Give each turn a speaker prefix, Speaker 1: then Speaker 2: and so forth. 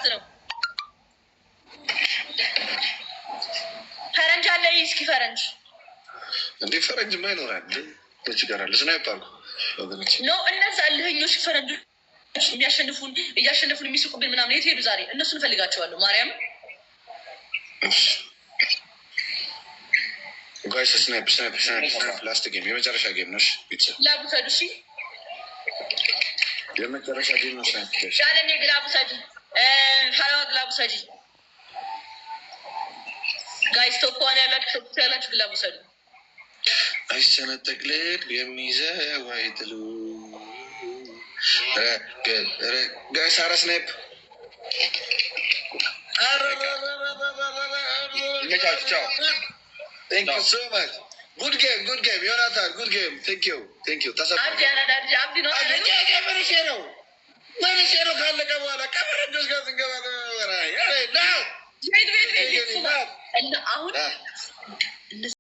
Speaker 1: Last ነው። ፈረንጅ አለ፣ እስኪ ፈረንጅ።
Speaker 2: እንዴ፣ ፈረንጅማ ይኖራል። እንዴ ጋር አለ። Snipe አድርጉ ወገኖች።
Speaker 1: No፣ እነዛ እልህኞች ፈረንጆች የሚያሸንፉን፣ እያሸነፉን የሚስቁብን ምናምን የት ሄዱ ዛሬ? እነሱን እፈልጋቸዋለሁ። ማርያም።
Speaker 2: Guys, snipe, snipe, snipe, snipe። Last game፣ የመጨረሻ game ነው። እሺ ቤተሰብ።
Speaker 1: Glove ውሰዱ። እሺ።
Speaker 2: የመጨረሻ game ነው። Snipe, guys።
Speaker 1: ጃለኔ glove ውሰጂ፣ ሀላዋ glove ውሰጂ። Guys, top one ያላችሁ፣ top two ያላችሁ glove ውሰዱ።
Speaker 2: አይሰነጠቅ ልብ የሚይዘው አይጥሉ። Guys፣ አረ snipe።
Speaker 3: ይመቻችሁ። ቻው።
Speaker 2: Thank you so much. Good game, good game ዮናታን፣ good game። Thank you, thank you።
Speaker 1: አብዲ ያናዳ አብዲ ነው።
Speaker 2: መልሼ ነው፣ መልሼ ነው። ካለቀ በኋላ ከፈረንጆች ጋር ስንገባ
Speaker 1: Wait, wait, wait። እና አሁን